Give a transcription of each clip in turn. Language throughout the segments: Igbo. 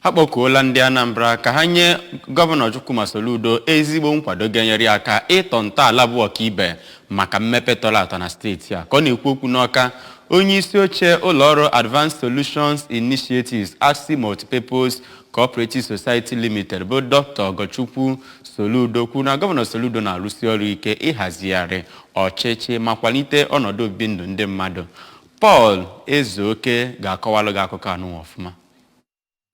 Akpọkuola ndị Anambra ka ha nye Gọvanọ Chukwuma Soludo ezigbo nkwado ga-enyere ya aka ịtọ ntọala bụ ọkaibe maka mmepe tọrọ atọ na steeti a. Ka ọ na-ekwu okwu n'Ọka, onye isi oche ụlọọrụ Advanced Solutions Initiatives ASI Multipurpose Cooperative Society Limited, bụ Dr. Ogochukwu Soludo, kwuru na Gọvanọ Soludo na-arụsi ọrụ ike ịhazigharị ọchịchị ma kwalite ọnọdụ obibi ndụ ndị mmadụ. Paul Ezeoke ga-akọwalụ gị akụkọ anụnwa ọfụma.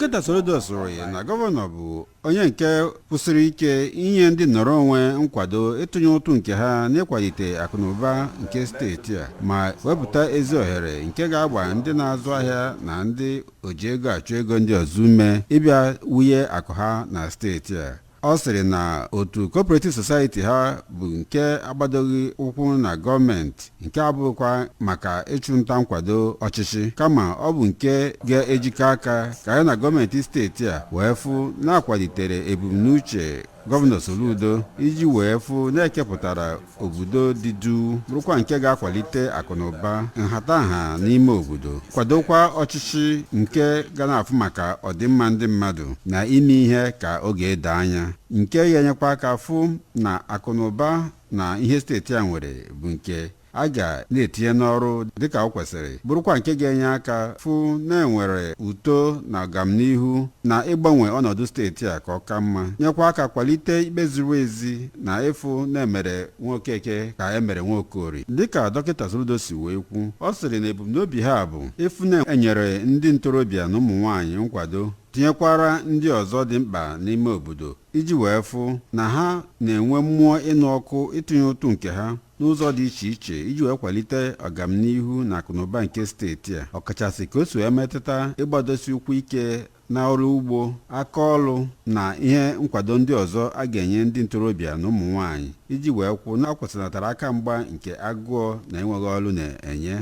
Dọkịta Soludo sịrị na gọvanọ bụ onye nke kwụsịrị ike inye ndị nnọrọ onwe nkwado ịtụnye ụtụ nke ha n'ịkwalite akụnụba nke steeti a, ma wepụta ezi ohere nke ga-agba ndị na-azụ ahịa na ndị oji ego achụ ego ndị ọzọ ume ịbịa wunye akụ ha na steeti a. Ọ sịrị na otu cooperative society ha bụ nke agbadoghị ụkwụ na gọọmenti, nke abụghịkwa maka ịchụnta nkwado ọchịchị, kama ọ bụ nke ga-ejikọ aka ka ya na gọọmenti steeti a wee fụ na-akwalitere ebumnuche Gọvanọ Soludo iji wee fụ na-ekepụtara obodo dị duu, bụrụkwa nke ga-akwalite akụnụba, nhatanha n'ime obodo, kwadokwa ọchịchị nke ga na-afụ maka ọdịmma ndị mmadụ na ime ihe ka oge edo anya, nke ga-enyekwa aka fụ na akụnụba na ihe steeti a nwere bụ nke a ga na-etinye n'ọrụ dịka o kwesịrị, bụrụkwa nke ga-enye aka fụ na-enwere uto na ọganihu na ịgbanwe ọnọdụ steeti a ka ọ ka mma, nyekwa aka kwalite ikpe ziri ezi na ịfụ na-emere Nwokeke ka emere Nwokorie. Dịka Dọkịta Soludo si wee kwu, ọ sịrị na ebumnobi ha bụ ịfụ na enyere ndị ntorobịa na ụmụ nwaanyị nkwado, tinyekwara ndị ọzọ dị mkpa n'ime obodo, iji wee fụ na ha na-enwe mmụọ ịnụ ọkụ ịtụnye ụtụ nke ha n'ụzọ dị iche iche iji wee kwalite ọganihu na akụnụba nke steeti a, ọkachasị ka o si wee metụta ịgbadosi ụkwụ ike na ọrụ ugbo, aka ọrụ na ihe nkwado ndị ọzọ a ga-enye ndị ntorobịa na ụmụ nwanyị iji wee kwụ na akwụsịnatara aka mgba nke agụọ na enweghị ọrụ na-enye.